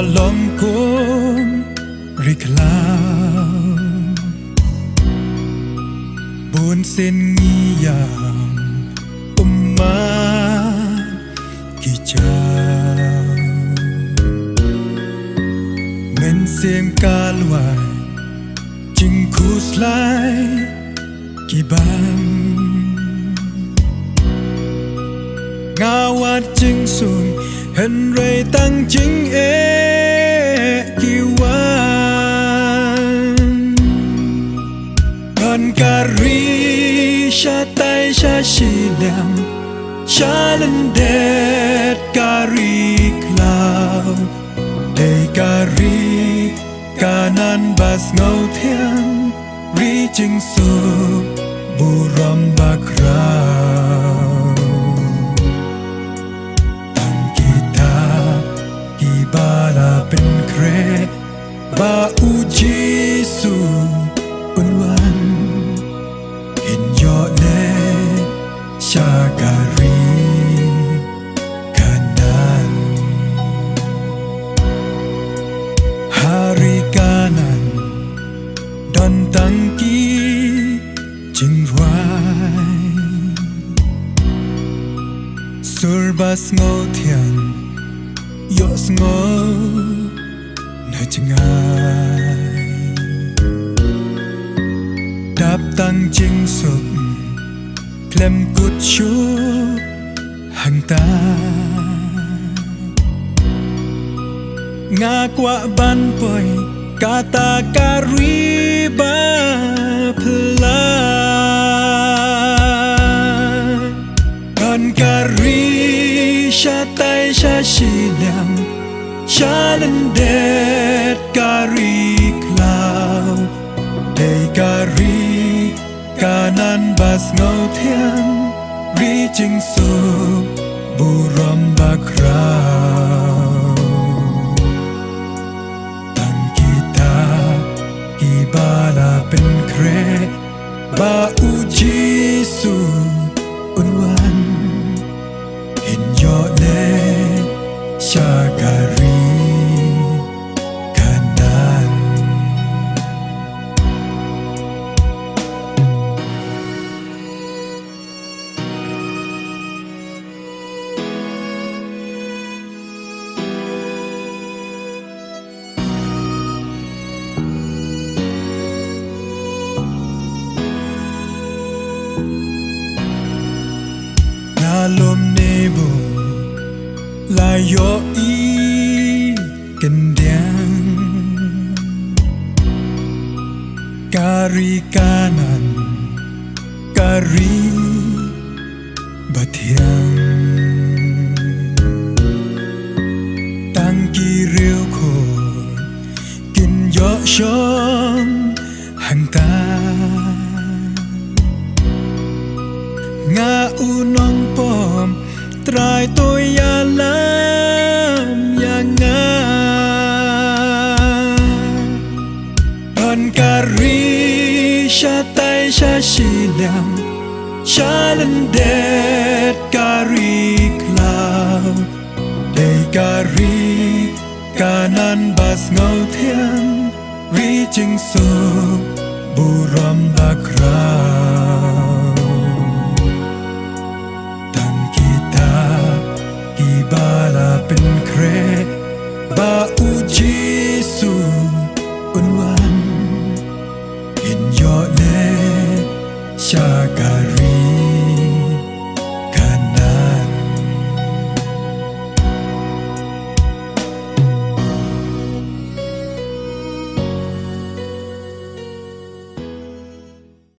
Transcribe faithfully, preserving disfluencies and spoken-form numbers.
Long kum ri khlaw, bun sien ngi ïam ummat ki jaw. Mynsiem ka lwai, jingkhuslai ki bam. Nga wad jingsuk, hynrei tang jingeh ki wan. Don ka ri shatai sha shiliang, sha lyndet ka ri khlaw. Dei ka ri Kanaan ba sngewthiang, ri jingsuk, burom ba khraw. Tang kita kiba la pynkhreh ba U Jisu un wan, kin ïoh leit sha ka ri Kanaan. Ha ri Kanaan don tang ki jingrwai, sur ba sngewthiang, ïohsngew na jngai. Dap tang jingsuk, khlem kut shuh hangta. Nga kwah ban poi kata ka ri ba phylla. Don ka ri shatai sha shiliang, sha lyndet ka ri khlaw. Dei ka ri Kanaan ba sngewthiang, ri jingsuk, burom ba khraw. Tang kita kiba la pynkhreh ba U Jisu un wan, kin ïoh leit sha ka ri Kanaan. Na lum ne bun la ïohi kyndiang, ka ri Kanaan, ka ri ba thiang. Tang ki riewkhuid kin ïoh shong hangta. Nga u nongpop, Trai to ïalam ïa nga. Don ka ri shatai sha shiliang, sha lyndet ka ri khlaw. Dei ka ri Kanaan ba sngewthiang, ri jingsuk, burom ba khraw.